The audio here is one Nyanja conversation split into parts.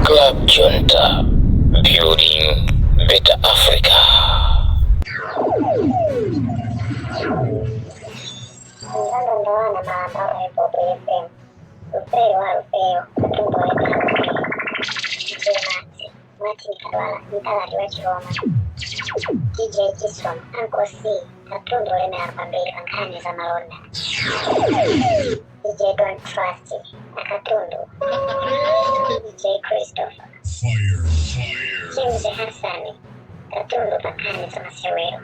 Club Junta, building better Africa. Mzandondowana malamba wa Limpopo FM, Lufeyo wa Lufeyo, katundu wolemera kwambiri, DJ Matsi, Martin Kadwala, mtalati wa Chiroma, DJ Chisom, Uncle C, katundu wolemera kwambiri pa nkhani za malonda, DJ Don't Trust, akatundu, DJ Christopher, James Hassan, katundu pa nkhani za masewero.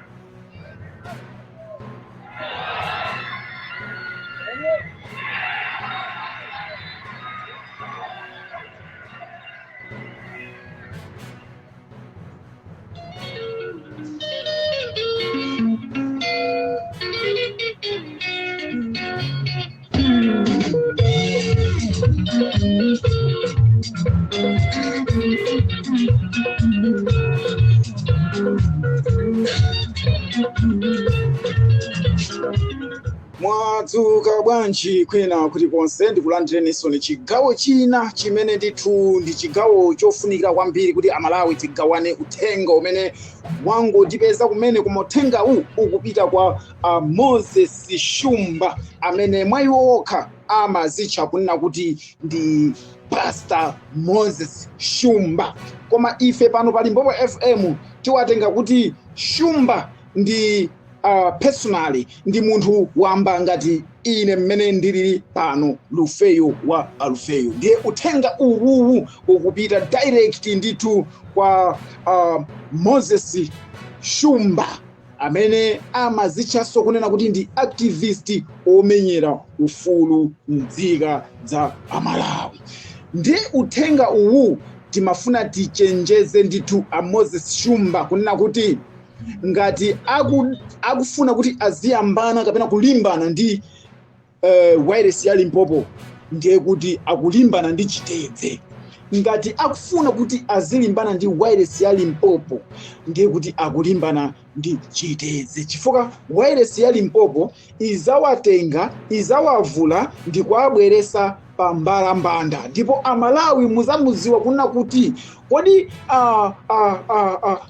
Mwadzuka bwanji kwina kulikonse? Ndikulandireninso ni chigawo china chimene ndithu ndi chigawo chofunikira kwambiri kuti Amalawi tigawane uthenga umene wangotipeza kumene. Koma uthengawu ukupita kwa Moses Shumba, amene mwa iwo okha amazitcha kunena kuti ndi Pastor Moses Shumba, koma ife pano pa Limpopo FM tiwatenga kuti Shumba ndi personally ndi munthu wamba ngati ine mmene ndilili pano, Lufeyo wa Alufeyo. Ndiye uthenga uwuwu ukupita direct ndithu kwa Moses Shumba, amene amazitchanso kunena kuti ndi activist omenyera ufulu mdzika za Amalawi. Ndiye uthenga uwu timafuna tichenjeze ndithu a Moses Shumba kunena kuti ngati akufuna kuti aziyambana kapena kulimbana ndi wireless ya Limpopo, ndiye kuti akulimbana ndi chitedze. Ngati akufuna kuti azilimbana ndi wireless ya Limpopo, ndiye kuti akulimbana ndi chitedze, chifukwa wireless ya Limpopo izawatenga, izawavula ndi kuwabweresa pa mbalambanda, ndipo Amalawi muzamuziwa kunena kuti kodi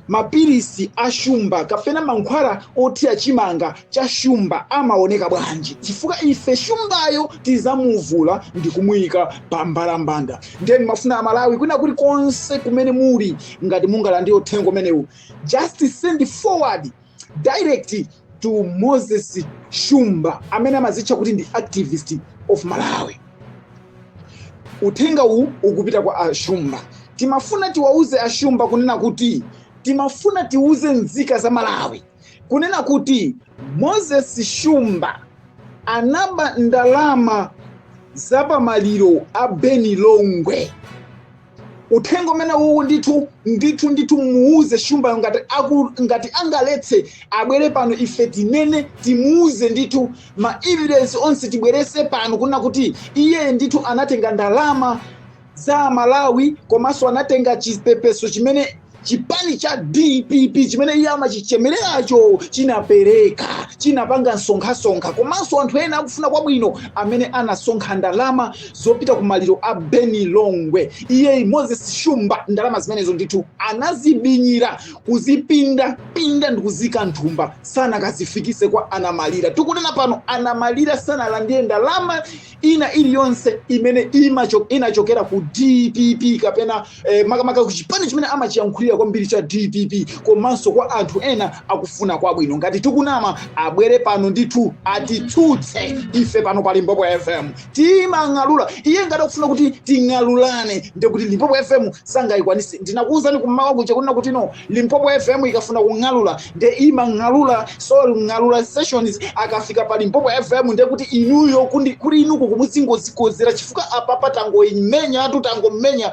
mapilisi a Shumba kapena mankhwala othira chimanga cha Shumba amaoneka bwanji, chifukwa ife Shumbayo tizamuvula ndi kumuyika pa mbalambanda. Ndiye ndimafuna Amalawi kwina kuli konse kumene muli, ngati mungalandire uthenga umenewu, just send forward direct to Moses Shumba, amene amazitcha kuti ndi activist of Malawi. Uthenga uwu ukupita kwa Ashumba. Timafuna tiwauze Ashumba kunena kuti timafuna tiuze nzika za Malawi kunena kuti Moses Shumba anaba ndalama zapamaliro a Beni Longwe. Uthenga umene uwu ndithu ndithu ndithu muuze Shumbayo, ngati angaletse abwere pano, ife tinene, timuuze ndithu, ma evidence onse tibwerese pano kunena kuti iye ndithu anatenga ndalama za Malawi, komanso anatenga chipepeso chimene chipani cha DPP, chimene iye amachichemereracho, chinapereka, chinapanga msonkhasonkha, komanso anthu ena akufuna kwabwino amene anasonkha ndalama zopita ku maliro a Beni Longwe. Iye Moses Shumba ndalama zimenezo ndithu anazibinyira, kuzipinda pinda ndikuzika nthumba, sanakazifikise kwa anamalira. Tikunena pano anamalira sanalandire ndalama ina iliyonse imene inachokera ku DPP kapena makamaka ku chipani chimene amachiyankhulira kwambiri cha DPP, komanso kwa anthu ena akufuna kwabwino. Ngati tikunama, abwere pano ndithu atitsutse. Ife pano pa Limpopo FM timang'alula. Iye ngati akufuna kuti ting'alulane, ndikuti Limpopo FM sangayikwanise. Ndinakuwuzani kummawa kuja kunena kuti no, Limpopo FM ikafuna kung'alula nde imang'alula. So ng'alula sessions akafika pa Limpopo FM, nde kuti inuyo kuti inuko kumuzingozikozera, chifukwa apapa tangoimenya tu, tangomenya.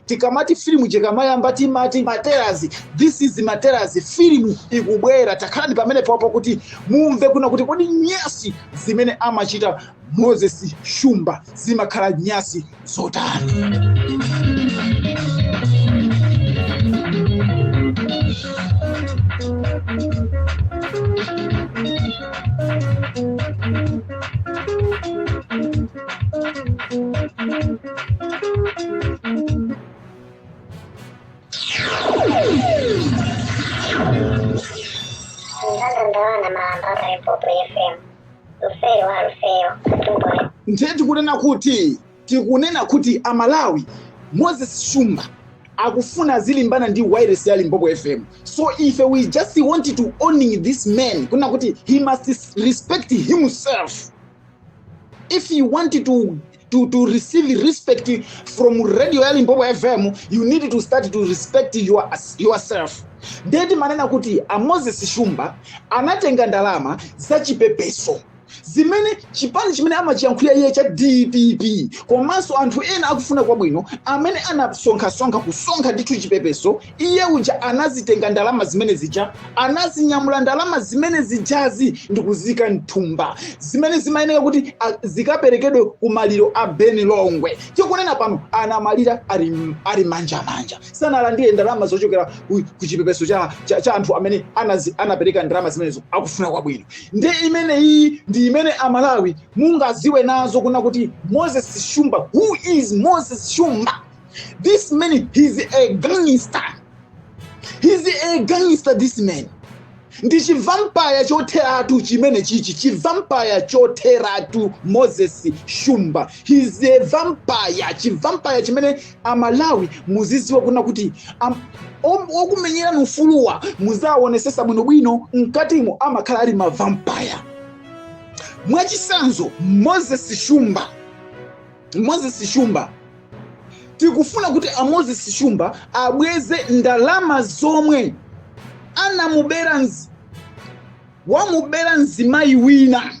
Tikamati filimu chikamayamba timati materazi. This is materazi, filimu ikubwera. Takhalani pamene popo kuti mumve kuna kuti kodi nyasi zimene amachita Moses Shumba zimakhala nyasi zotani. Alufeyo, katundu. Ndiye tikunena kuti Amalawi, Moses Shumba akufuna azilimbana ndi wireless ya Limpopo FM. So ife we just want to owning this man kuna kuti he must respect himself. If you want to receive respect from radio ya Limpopo FM, you need to start to respect yourself. Ndiye timanena kuti a Moses Shumba anatenga ndalama zachipepeso zimene chipani chimene amachiyankhulira iye cha DPP, komanso anthu ena akufuna kwabwino amene anasonkhasonkha, kusonkha ndithu chipepeso. Iye uja anazitenga ndalama zimene zija, anazinyamula ndalama zimene zijazi ndikuzika mthumba, zimene zimayeneka kuti zikaperekedwe kumaliro a Beni Longwe. Tikunena pano anamalira ali manjamanja, sanalandire ndalama zochokera ku chipepeso cha anthu amene anapereka ndalama zimenezo akufuna kwabwino. Ndi imene iyi ndi imene Amalawi mungaziwe nazo kuna kuti Moses Shumba, who is Moses Shumba? This man, he's a gangster, he's a gangster. This man ndi chivampire chotheratu chimene chichi, chivampire chotheratu. Moses Shumba, he's a vampire, chivampire chimene Amalawi muziziwa kuna kuti okumenyerani ufuluwa muzaonesesa bwinobwino, mkatimo amakhala ali mavampire. Mwachisanzo, Moses Shumba, Moses Shumba, tikufuna kuti a Moses Shumba abweze ndalama zomwe anamubera wamubera mzimayi wina,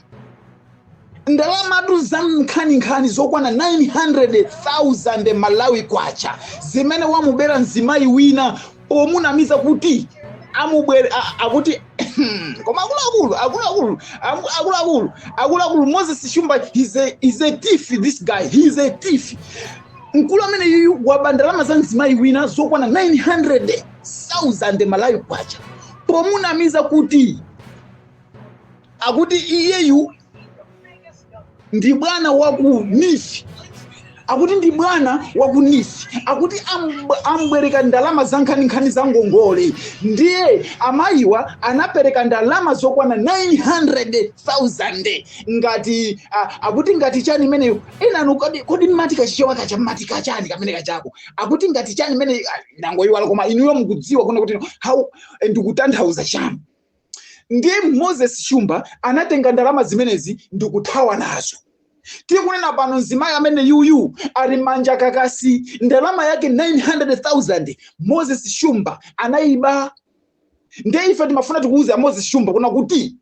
ndalamatu za nkhaninkhani zokwana 900,000 Malawi kwacha zimene wamubera mzimayi wina pomunamiza kuti amubwere akuti. Koma akuluakulu, akuluakulu, akuluakulu, akuluakulu, Moses Shumba is a thief. This guy, he is a thief. Mkulu amene yuyu waba ndalama za mzimayi wina zokwana 900,000 Malawi kwacha pomunamiza kuti akuti iyeyu ndi bwana waku NEEF, akuti ndi bwana waku NEEF, akuti ambwereka ndalama za nkhaninkhani za ngongole. Ndiye amayiwa anapereka ndalama zokwana 900,000 ngati akuti ngati chani imeneyo enanu, kodi mmati kachichewa kacha, mmati kachani kamene kachako, akuti ngati chani imene ndangoyiwala, koma inuyo mukudziwa kuna kuti how ndikutanthauza chani. Ndiye Moses Shumba anatenga ndalama zimenezi ndikuthawa nazo. Tikunena pano mzimayi amene yuyu ali manja kakasi, ndalama yake 900,000 Moses Shumba anayiba. Ndiye ife timafuna tikuuze a Moses Shumba kuna kuti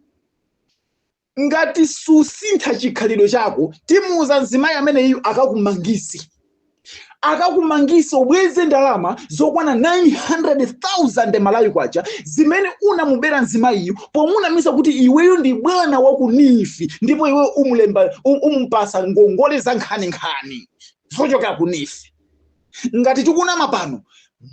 ngati susintha chikhalidwe chako, timuuza mzimayi amene iyu akakumangisi, akakumangisa ubweze ndalama zokwana 900,000 Malawi kwacha zimene unamubera mzimayiyu pomunamisa kuti iweyo ndi bwana waku NEEF, ndipo iweyo umulemba umupasa ngongole za nkhaninkhani zochokera ku NEEF. Ngati tikunama pano,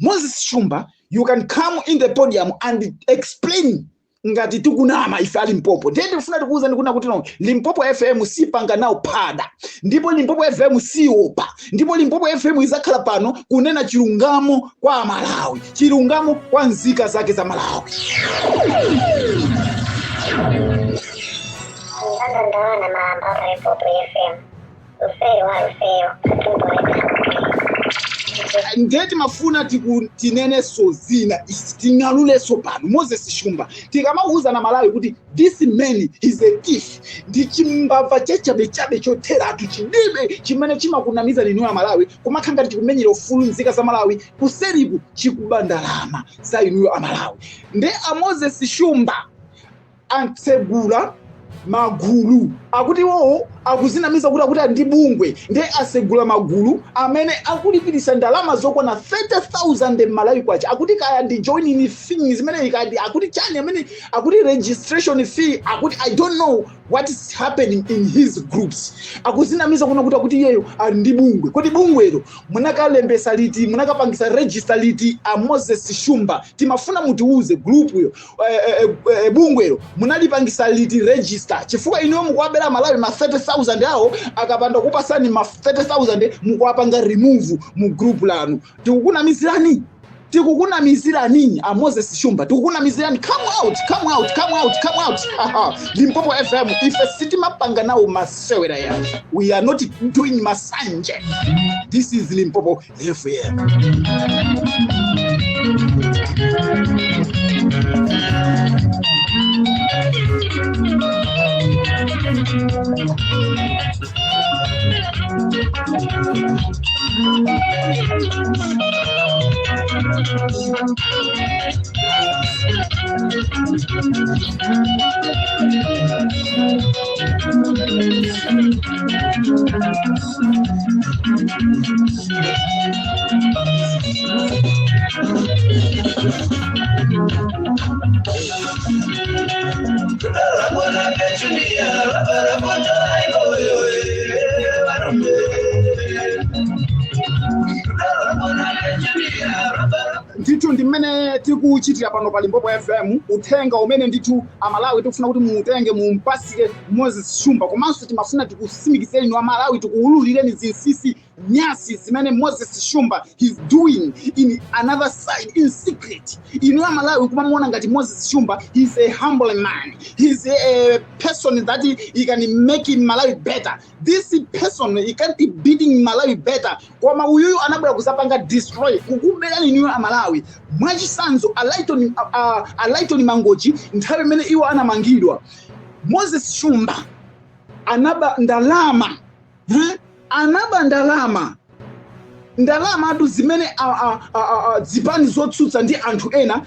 Moses Shumba, you can come in the podium and explain ngati tikunama ife a Limpopo. Ndiye ndikufuna tikuwuzani kuna kuti no, Limpopo FM sipanga nawo phada, ndipo Limpopo FM siopa, ndipo Limpopo FM izakhala pano kunena chilungamo kwa Amalawi, chilungamo kwa nzika zake za Malawi. Mndandanda malamba pa Limpopo FM, Lufeyo wa Lufeyo, katundu. Ndiye timafuna tinenenso zina izi, ting'alulenso pano Moses Shumba. Tikamakuwuzana Malawi kuti this man is a thief, ndi chimbava chachabechabe chotheratu, chidibe chimene chimakunamiza inu ya Malawi, kumakhala ngati chikumenyera ufulu nzika za Malawi, kuseriku chikuba ndalama za inuyo Amalawi. Ndi a Moses Shumba atsegula magulu, akuti iwowo akuzinamiza kuti akuti ali ndi bungwe. Ndiye asegula magulu amene akulipirisa ndalama zokwana 30,000 Malawi kwacha, akuti kaya ndi joining fee zimene kaya akuti chani amene akuti registration fee, akuti I don't know what is happening in his groups. Akuzinamiza kuna kuti akuti iyeyo ali ndi bungwe. Kodi bungwelo munakalembesa liti? Munakapangisa register liti, a Moses Shumba? Timafuna mutiuze group yo, bungwelo munalipangisa liti register? Chifukwa inuyo mukuwabera Malawi ma 30,000 awo. Akapanda kupasani ma 30,000, mukuwapanga remove mu group lanu. Tikukunamizirani? Tikukunamizirani a Moses Shumba, tikukunamizirani. Come out, come out, come out, come out. Limpopo FM, ife sitimapanga nawo masewera ya. We are not doing masanje. This is Limpopo FM. Ndithu ndi mmene tikuchitira pano pa Limpopo FM. Uthenga umene ndithu Amalawi tikufuna kuti muutenge, mumpasire Moses Shumba, komanso timafuna tikusimikizeni inu Amalawi, tikuwululireni zinsinsi, nyasi zimene Moses Shumba he's doing in another side in secret. Inu Amalawi kumamuona ngati Moses Shumba he's a humble man, he's a person that he can make Malawi better. This person, he can't be building Malawi better, koma uyuyu anabwera kuzapanga destroy, kukuberani inuyo Amalawi. Mwachisanzo, a Lighton Mangochi, nthawi imene iwo anamangidwa, Moses Shumba anaba ndalama, eh? Anaba ndalama, ndalama atu zimene zipani zotsutsa ndi anthu ena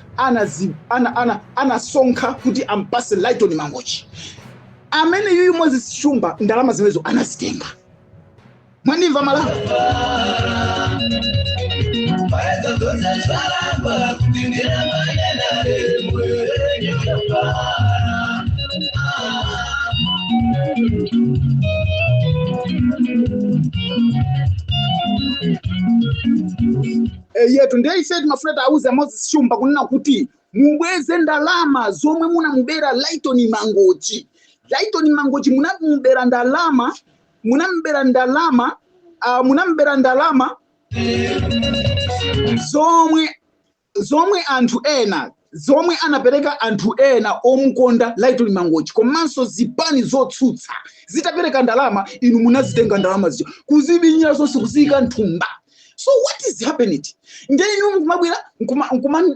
anasonkha kuti ampase Lighton Mangochi. Amene yuyu Moses Shumba ndalama zimenezo anazitenga. Mwandimva, Malawi? Yetu ndiye ife timafuna tauze Moses Shumba kunena kuti mubweze ndalama zomwe munamubera Lighton Mangochi. Lighton Mangochi munamubera ndalama, munamubera ndalama, munamubera ndalama zomwe anthu ena, zomwe anapereka anthu ena omukonda Lighton Mangochi, komanso zipani zotsutsa zitapereka ndalama, inu munazitenga ndalama zija, kuzibinyira zonse, kuziyika nthumba. So what is happening? Ndiye inu mukumabwera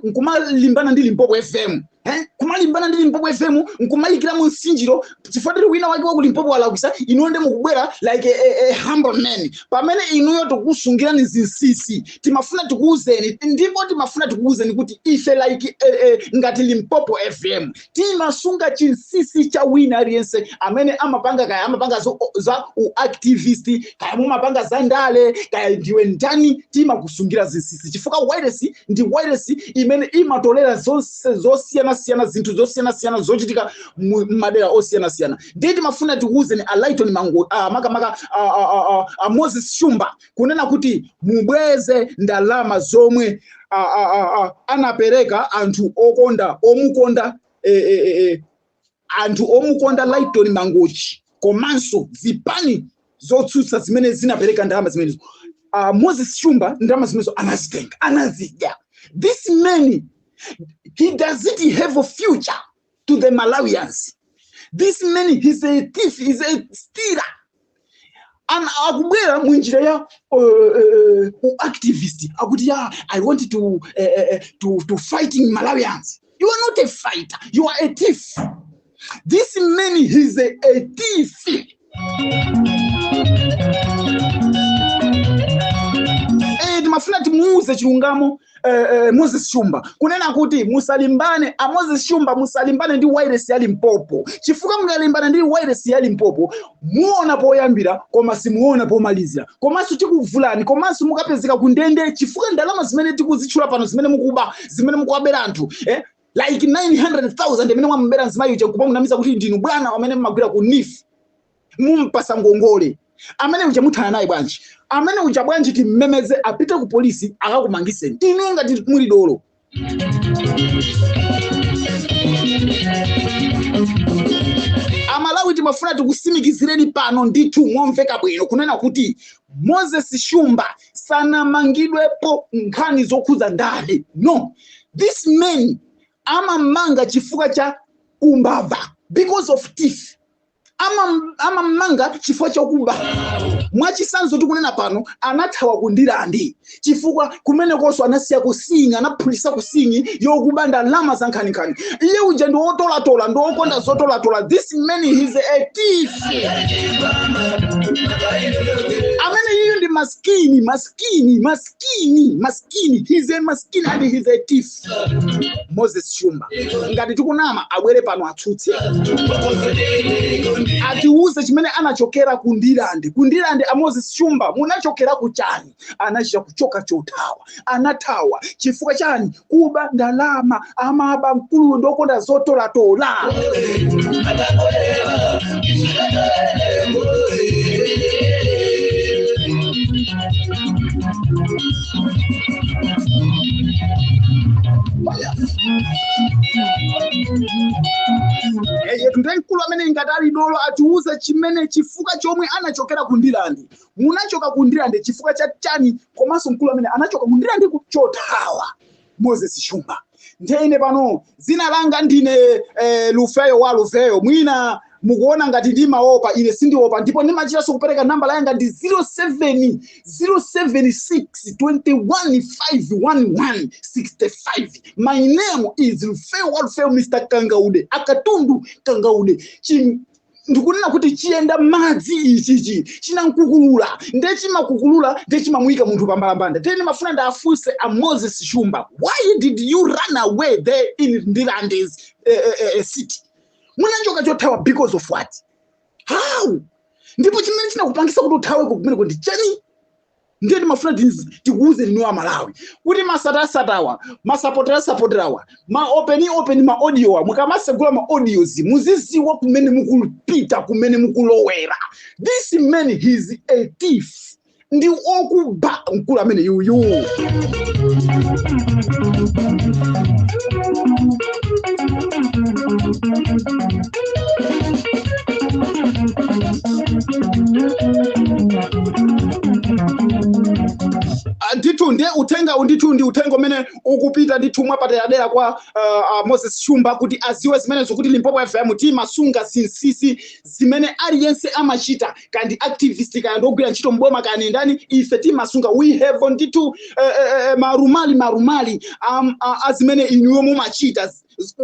nkumalimbana ndi Limpopo FM, eh? Kumalimbana ndi Limpopo FM, nkumayikiramo msinjiro chifukwa tili wina wake waku Limpopo walakwisa. Inuyo ndi mukubwera like a humble man, pamene inuyo tikusungirani zinsinsi. Timafuna tikuwuzeni, ndipo timafuna tikuwuzeni kuti ife like ngati Limpopo FM timasunga chinsinsi cha wina aliyense amene amapanga, kaya amapanga za uactivist, kaya mumapanga za ndale, kaya ndiwe ndani, timakusungira zinsinsi chifukwa wireless ndi wireless imene imatolera zonse zosiyanasiyana, zinthu zosiyanasiyana zochitika m'madera osiyanasiyana. Ndiye timafuna tikuwuzeni a Lighton Mango, makamaka a Moses Shumba, kunena kuti mubweze ndalama zomwe anapereka anthu okonda, omukonda, anthu omukonda Lighton Mangochi, komanso zipani zotsutsa zimene zinapereka ndalama zimenezo. Moses Shumba ndalama zimenezo anazitenga, anazidya. This man, he doesn't have a future to the Malawians. This man, he's a thief, he's a stealer. Akubwera munjira ya activist, akuti ya I want to fighting Malawians. You are not a fighter, you are a thief. This man, he's a thief. Timafuna timuuze chilungamo Moses Shumba kunena kuti musalimbane, a Moses Shumba, musalimbane ndi wireless ya Limpopo, chifukwa mukalimbana ndi wireless ya Limpopo muona poyambira koma simuona pomalizira, komanso tikuvulani, komanso mukapezeka kundende, chifukwa ndalama zimene tikuzitchula pano, zimene mukuba, zimene mukuwabera anthu, like 900,000 imene mwamubera mzimayi uja kupamunamiza kuti ndinu bwana amene mmagwira ku NEEF, mumpasa ngongole, amene uja muthana naye bwanji? Amene uja bwanji timmemeze apite ku polisi akakumangiseni inu ngati muli dolo? Amalawi timafuna Ndimafuna tikusimikizireni pano ndithu momveka bwino kunena kuti Moses Shumba sanamangidwepo nkhani zokhuza ndale. No, this man amamanga chifukwa cha umbava, because of thief. Amamanga chifukwa chakuba. Mwachisanzo, tikunena pano anathawa ku Ndirande chifukwa kumenekonso anasiya kusingi, anaphulisa kusingi yokuba ndalama za nkhaninkhani. Iye uja ndi wotolatola, ndi wokonda zotolatola. This man is a thief. Amene iyu ndi maskini, maskini, maskini, maskini. He's a maskini and he's a thief, Moses Shumba. Ngati tikunama, abwere pano atsutse, atiuze chimene anachokera ku Ndirande. Ku Ndirande, a Moses Shumba, munachokera ku chani? Anachita kuchoka chothawa. Anathawa chifukwa chani? Kuba ndalama. Amaba mkulu, ndokonda zotolatola. Yetu ndiye mkulu amene ngati ali dolo atiuze chimene chifukwa chomwe anachokera ku Ndirande. Munachoka ku Ndirande chifukwa cha chani? Komanso mkulu amene anachoka ku Ndirande kuchothawa, Moses Shumba. Ndiye ine pano dzina langa ndine Lufeyo wa Lufeyo. Mwina mukuona ngati ndimaopa, ine sindiopa. Ndipo ndimachitanso kupereka nambala yanga ndi 07 076 21 511 65. My name is Lufeyo wa Lufeyo, Mr Kangaude, akatundu Kangaude. Ndikunena kuti chiyenda madzi ichichi chinamkukulula, nde chimakukulula, nde chimamuyika munthu pambalambanda. Ndiye ndimafuna ndafunse a Moses Shumba, why did you run away there in Ndirandes city? Munachoka chothawa because of what? How? Ndipo chimene chinakupangisa kuti uthawe kumeneko ndi chani? Ndiye ndimafuna tikuuze inu Amalawi kuti masatasatawa, masapoterasapoterawa, ma open open ma audiowa, mukamasegula ma audios muziziwa kumene mukupita, kumene mukulowera. This man, he's a thief, ndi okuba mkulu amene yuyu. Ndithu ndiye uthenga, ndithu ndi uthenga umene ukupita ndithu mwapaderadera kwa Moses Shumba kuti aziwe zimenezo, kuti Limpopo FM timasunga zinsinsi zimene aliyense amachita, kandi activist, kaya ndogwira ntchito mboma, kani ndani, ife timasunga. We have ndithu marumali marumali azimene inuyo mumachita,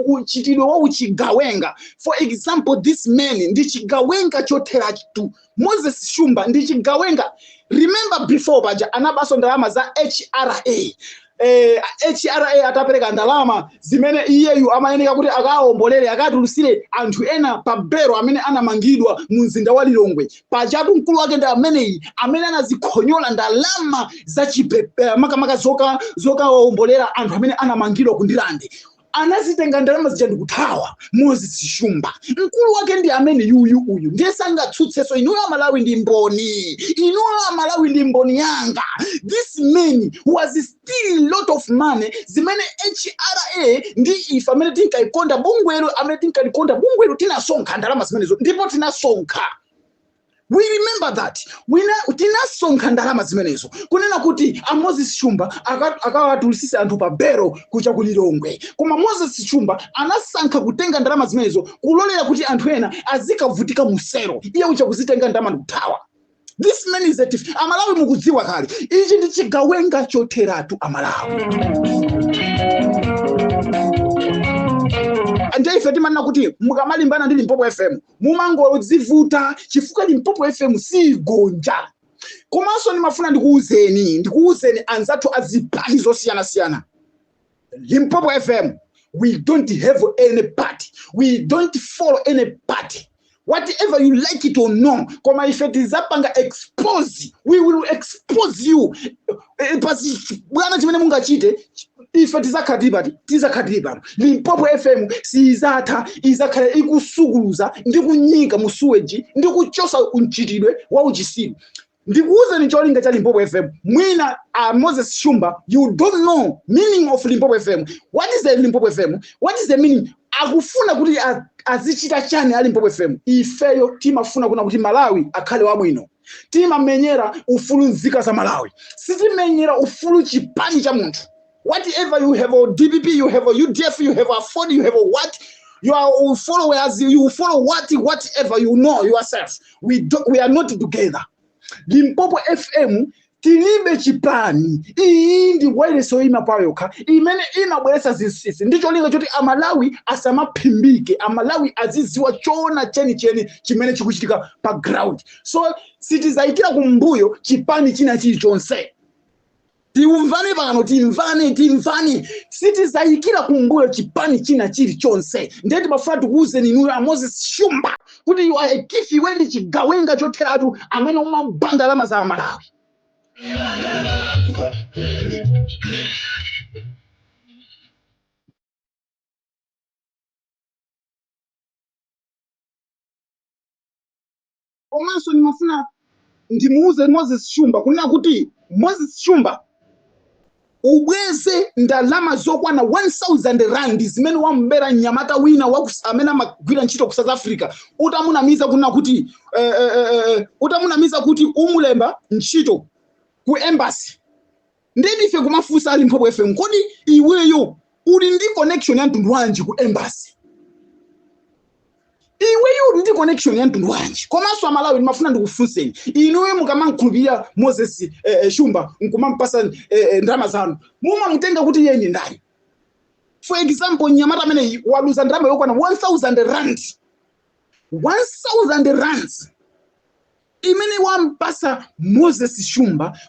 uchitidwe wa uchigawenga. For example, this man ndi chigawenga chotheratu. Moses Shumba ndi chigawenga. Remember, before paja anabaso ndalama za HRA. HRA atapereka ndalama zimene iyeyu amayeneka kuti akaombolere, akatulutsire anthu ena pa belo amene anamangidwa mu mzinda wa Lilongwe. Pajatu mkulu wake ndi ameneyi amene anazikhonyola ndalama za makamaka zokawaombolera anthu amene anamangidwa ku Ndirande. Anazitenga ndalama zija ndikuthawa. Moses Shumba, mkulu wake ndi amene yuyu uyu. Ndiye sangatsutsenso. Inuyo Amalawi ndi mboni, inuyo Amalawi ndi mboni yanga. This man was stealing lot of money zimene HRA ndi ife amene tinkaikonda bungwelo, amene tinkalikonda bungwelo, tinasonkha ndalama zimenezo. Ndipo tinasonkha, we remember that wina tinasonkha ndalama zimenezo kunena kuti a Moses Shumba akawatulisise anthu pa belo kucha ku Lilongwe. Koma Moses Shumba anasankha kutenga ndalama zimenezo, kulolera kuti anthu ena azikavutika mu selo, iye ucha kuzitenga ndalama ndikuthawa. This man is a thief. Amalawi mukudziwa kale, ichi ndi chigawenga chotheratu, Amalawi. Ndiye ife timanena kuti mukamalimbana ndi Limpopo FM mumangodzivuta, chifukwa Limpopo FM sigonja. Komanso ndimafuna ndikuwuzeni anzathu azipani zosiyanasiyana, Limpopo FM, we don't have any party, we don't follow any party, whatever you like it or no. Koma ife tizapanga expose, we will expose you. Pasi bwana, chimene mungachite, ife tizakhala tili pati? Tizakhala tili pano. Limpopo FM sizatha, izakhala ikusukuluza ndi kunyika mu sewage ndi kuchosa mchitidwe wa uchisiru. Ndikuwuzeni cholinga cha Limpopo FM. Mwina Moses Shumba, you don't know meaning of Limpopo FM. What is the Limpopo FM? What is the meaning? Akufuna kuti azichita chani a Limpopo FM? Ifeyo timafuna kuna kuti Malawi akhale wabwino. Timamenyera ufulu nzika za Malawi, sitimenyera ufulu chipani cha munthu. Whatever you have, a DPP, you have a UDF, you have a Ford, you have a what, you are all followers, you follow what, whatever you know yourself. We are not together. Limpopo FM tilibe chipani. Iyi ndi wireless yoyima payokha imene imabweretsa zinsinsi ndi cholinga choti Amalawi asamaphimbike, Amalawi aziziwa choona chenicheni chimene chikuchitika pa ground. So sitizayikira kumbuyo chipani china chilichonse. Tiumvane pano, timvane, timvane. Sitizayikira kumbuyo chipani china chilichonse. Ndiye timafuna tikuwuzeni inuyo a Moses Shumba kuti you are a thief. Iwe ndi chigawenga chotheratu amene umaba ndalama za Amalawi. Komanso ndimafuna ndimuuze Moses Shumba kunena kuti, Moses Shumba, ubweze ndalama zokwana 1000 rand zimene wambera mnyamata wina amene amagwira ntchito ku South Africa, utamunamiza kunena kuti utamunamiza kuti umulemba ntchito ku embassy. Ndiye ife kumafunsa a Limpopo FM, kodi iweyo uli ndi connection ya mtundu wanji ku embassy? Iweyo uli ndi connection ya mtundu wanji? Komanso Amalawi, ndimafuna ndikufunseni inuyo, mukamamkhulupirira Moses Shumba nkumampasa ndalama zanu, mumamutenga kuti iye ndi ndani? For example, mnyamata ameneyi waluza ndalama yokwana 1000 rand, 1000 rands imene wampasa Moses Shumba,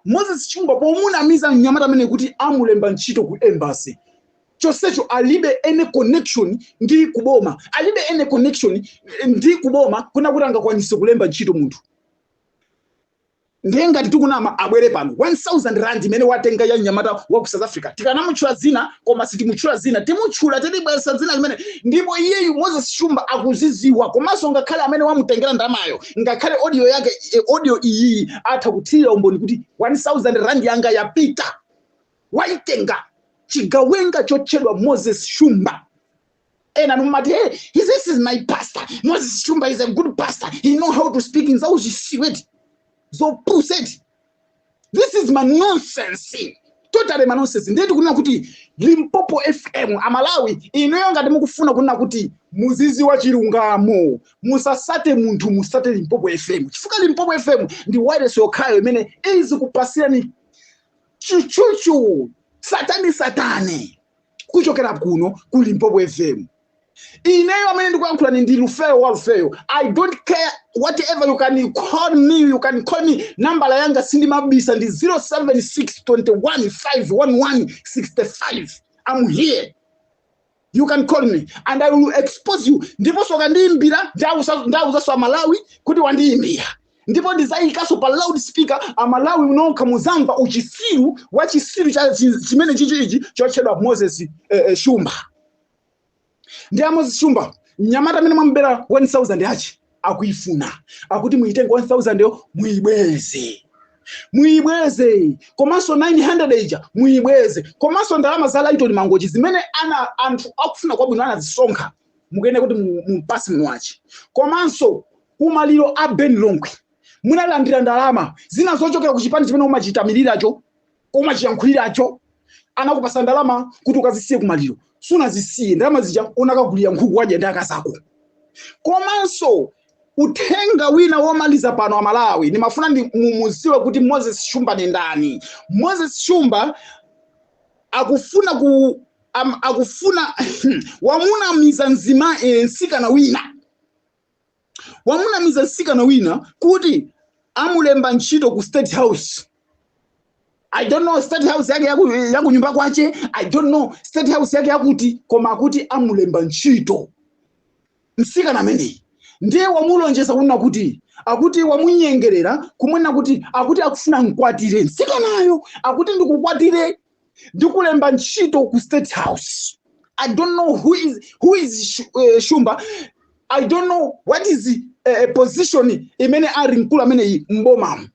Moses Shumba pomunamiza mnyamata amene kuti amulemba ntchito ku embassy, chonsecho alibe any connection ndi kuboma, alibe any connection ndi kuboma kuna kuti angakwanise kulemba ntchito munthu. Ndiye ngati tikunama, abwere pano. 1000 rand imene watenga ya mnyamata wa ku South Africa, tikanamutchula zina, koma sitimutchula zina, timutchula, tilibweresa dzina limene, ndipo iyeyu Moses Shumba akuziziwa. Komanso ngakhale amene wamutengera ndalamayo, ngakhale audio yake, audio iyiyi atha kuthirira umboni kuti 1000 rand yanga yapita, waitenga chigawenga chotchedwa Moses Shumba. Ena numati, "Hey, this is my pastor. Moses Shumba is a good pastor, he know how to speak." Nzauchisiweti, zopuseti. This is my nonsense, totally my nonsense. Ndiye tikunena kuti Limpopo FM, Amalawi inuyo, ngati mukufuna kunena kuti muziziwa chilungamo, musasate munthu, musate Limpopo FM, chifukwa Limpopo FM ndi wireless yokhayo imene izikupasirani chuchuchu, satani satani, kuchokera kuno ku Limpopo FM. Ineyo amene ndikuyankhulani ndi Lufeyo wa Lufeyo. I don't care whatever you can call me, you can call me. Nambala yanga sindimabisa, ndi 076 21 511 65. I'm here, you can call me and I will expose you. Ndiponso ukandiyimbira, ndawuzanso Amalawi kuti wandiyimbira, ndipo ndizayikanso pa loud speaker. Amalawi nokha muzamva uchisiru wa chisiru cha chimene chichi ichi chotchedwa Moses Shumba. Ndi a Moses Shumba, mnyamata amene mwamubera 1000 yachi akuifuna, akuti muitenge 1000 yo, muibweze, muibweze. Komanso 900 ija muibweze. Komanso ndalama za Lighton Mangochi zimene ana anthu akufuna kwabwino anazisonkha, mukuyenda kuti mumpase muno wachi. Komanso kumaliro a Ben Longwe munalandira ndalama zina zochokera ku chipani chimene umachitamiriracho, umachiyankhuliracho. Anakupasa ndalama kuti ukazisiye kumaliro, sunazisiye ndalama zija, unakagulira nkhuku, wadya ndi akazako. Komanso uthenga wina womaliza pano, Amalawi, ndimafuna ndi mumuziwe kuti Moses Shumba ni ndani. Moses Shumba akufuna ku akufuna wamunamiza mzima msikana wina, wamunamiza msikana wina kuti amulemba ntchito ku State House. I don't know State House yake yaku nyumba kwache, I don't know State House yake yakuti, koma akuti amulemba ntchito msikana ameneyi. Ndiye wamulonjeza kunena kuti, akuti wamunyengerera kumwena kuti akuti akufuna mkwatire msikanayo, akuti ndikukwatire, ndikulemba ntchito ku State House. I don't know who is Shumba. I don't know what is position imene ali mkulu ameneyi mbomamo.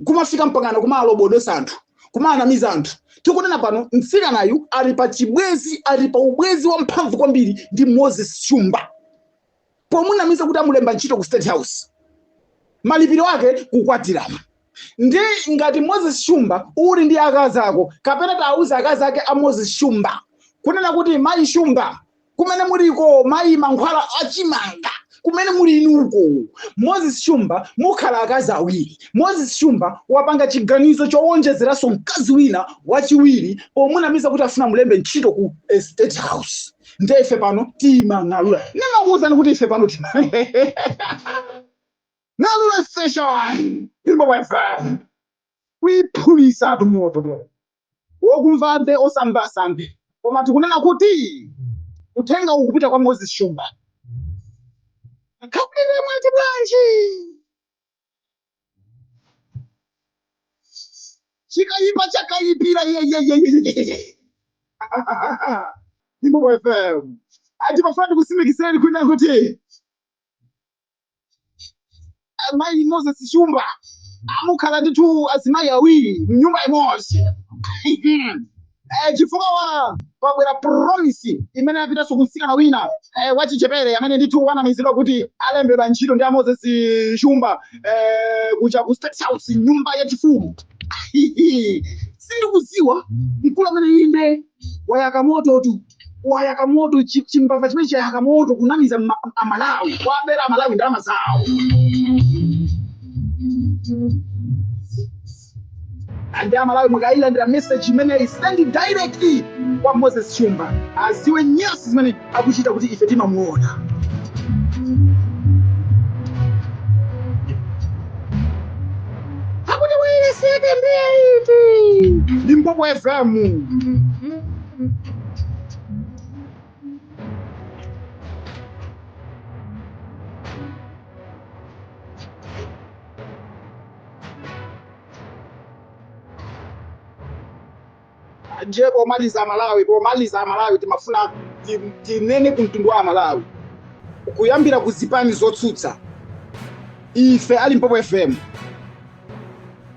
Kumafika mpakana kumalobodosa anthu, kumanamiza anthu. Tikunena pano, mtsikanayu ali pa chibwezi, ali pa ubwezi wamphamvu kwambiri ndi Moses Shumba, pomunamiza kuti amulemba ntchito ku State House, malipiro ake kukwatirana. Ndi ngati Moses Shumba uli ndi akazi ako, kapena tauza akazi ake a Moses Shumba kunena kuti, mayi Shumba kumene muliko, mayi mankhwala achimanga kumene muli inuko, Moses Shumba mukhala akazi awiri. Moses Shumba wapanga chiganizo chowonjezeranso mkazi wina wachiwiri, pomunamiza kuti afuna mulembe ntchito ku State House. Nde ife pano timang'alula. Nimakuwuzani kuti ife pano tima ng'alula station Limpopo FM, kuyiphulisa tumoto. Wokumva amve, osamva asamve. Koma tikunena kuti uthenga ukupita kwa Moses Shumba. Akhakulire mwati bwanji? Chikayipa chakayipira yeyeyeyeye. Limpopo FM ati pafuna tikusimikizireni kunena kuti mayi Moses Shumba amukhala ndithu azimayi awiri mnyumba imodzi, chifukwa wa pabwera promise imene apitanso kumtsikana wina wachichepere amene ndithu wanamizidwa kuti alembedwa ntchito ndi a Moses Shumba kuja ku State House, nyumba yachifumu. Sindikudziwa mkulu amene inde wayaka moto tu, wayaka moto, chimbava chimene chayaka moto kunamiza Amalawi, wabera Amalawi ndalama zawo. Andi Amalawi, mukayilandira message imeneyi, send directly kwa Moses Shumba, aziwe nyasi zimene akuchita kuti ife timamuona. Akuti wayileseke ndiye iti Limpopo FM. Ndiye pomaliza Malawi, pomaliza Malawi, timafuna tinene ku mtundu wa Malawi, kuyambira ku zipani zotsutsa, ife a Limpopo FM,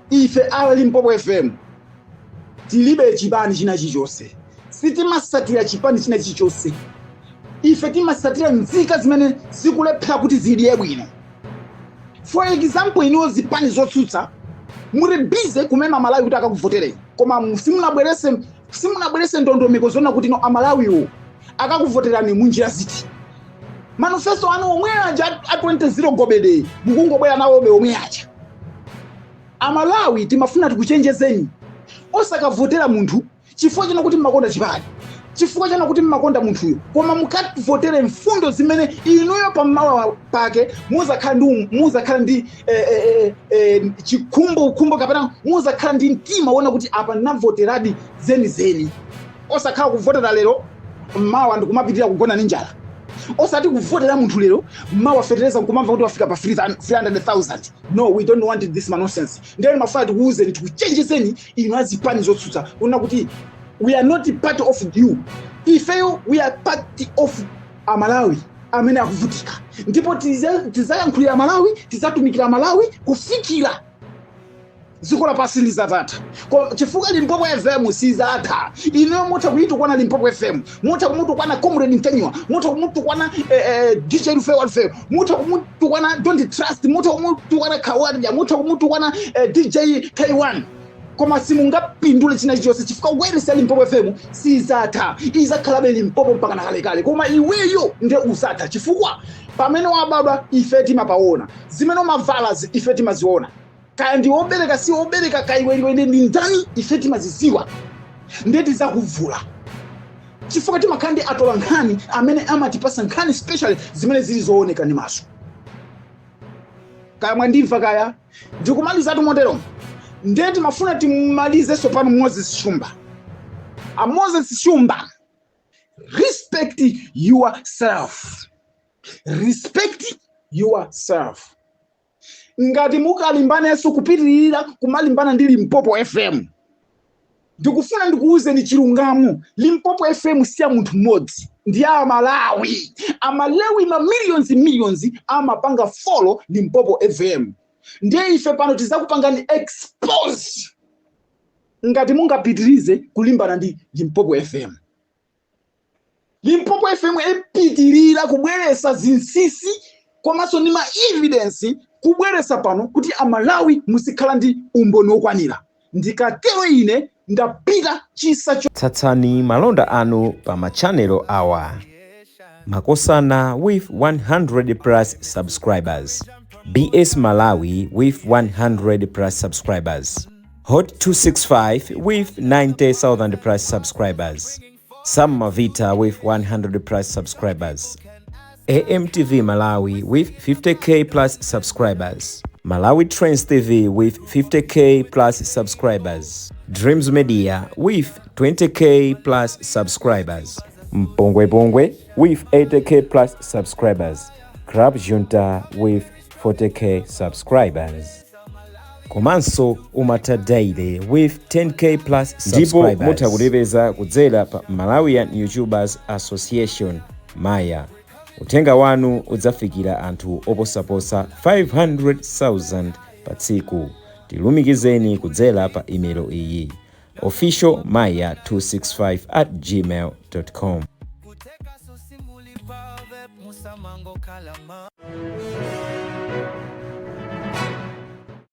ife a Limpopo FM tilibe chipani china chilichonse, sitimasatira chipani china chilichonse. Ife timasatira nzika zimene zikulephera kuti zidye bwino. For example, inuyo zipani zotsutsa muli busy kumema Amalawi kuti akakuvotereni, koma simunabwerese ndondomeko zoona kuti no, Amalawiwo akakuvoterani munjira ziti. Manifesto anu omwe aja a 20 gobede, mukungobwera nawobe omwe aja. Amalawi, timafuna tikuchenjezeni, osakavotera munthu chifukwa chona kuti mmakonda chipani, chifukwa chona kuti mmakonda munthuyo, koma mukavotere mfundo zimene inuyo pammawa pake muzakhala ndi chikhumbo khumbo, kapena muzakhala ndi mtima wona kuti apa ndinavoteradi zenizeni. Osakhala kuvotera lero, mmawa ndikumapitirira kugona ndi njala. Osati kuvotera munthu lero, mmawa fetereza nkumamva kuti wafika pa 300,000. No, we don't want this nonsense. Ndiye mafuna tikuwuzeni, tikuchenjezeni inu azipani zotsutsa kuna kuti we are not part of you. Ifeyo we are part of Amalawi amene akuvutika, ndipo tizayankhulira Amalawi, tizatumikira Amalawi kufikira dziko lapansi lizatha. Chifukwa Limpopo FM sizatha. Inuyo mutha kuyitukwana Limpopo FM, mutha kumutukwana Comrade Ntanyiwa, mutha kumutukwana DJ Rufeo Rufeo, mutha kumutukwana Don't Trust, mutha kumutukwana Kawadya, mutha kumutukwana DJ K1, koma simungapindule china chilichonse, chifukwa wailesi ya Limpopo FM sizatha. Izakhalabe Limpopo mpaka nakalekale. Koma iweyo nde uzatha, chifukwa pamene wabadwa ife timapaona, zimene umavala ife timaziona, kaya ndi wobereka si wobereka, kaya iwe ndi ndani, ife timaziziwa. Ndiye tizakuvula, chifukwa timakhala ndi atola nkhani amene amatipasa nkhani specially zimene zili zooneka ndi maso. Kaya mwandimva, kaya ndikumalizatu motero. Ndiye timafuna timalizenso pano Moses Shumba. A Moses Shumba, respect yourself, respect yourself. Ngati mukalimbanenso kupitirira kumalimbana ndi Limpopo FM, ndikufuna ndikuwuzeni chilungamo: Limpopo FM si ya munthu mmodzi, ndi ya Amalawi. Amalawi ma millions millions amapanga follow Limpopo FM. Ndiye ife pano tizakupangani expose ngati mungapitirize kulimbana ndi Limpopo FM. Limpopo FM ipitirira kubweresa zinsinsi komanso ndi ma evidence kubweresa pano kuti Amalawi muzikhala ndi umboni wokwanira. Ndikatero ine ndapita chisa cho. Tsatsani malonda anu pa machanelo awa: Makosana with 100 plus subscribers, BS Malawi with 100 plus subscribers, Hot 265 with 90,000 plus subscribers, Sam Mavita with 100 plus subscribers, AMTV Malawi with 50K plus subscribers, Malawi Trends TV with 50K plus subscribers, Dreams Media with 20K plus subscribers, Mpongwe Pongwe with 80K plus subscribers, Club Junta with 40K subscribers, komanso Umata Daily with 10K plus Ndipo subscribers. mutha kutipeza kudzera pa Malawian YouTubers Association, Maya. Uthenga wanu udzafikira anthu oposaposa 500,000 pa tsiku. Tilumikizeni kudzera pa imelo iyi: officialmaya265@gmail.com. Kuteka sosimuli pave musamango kalama.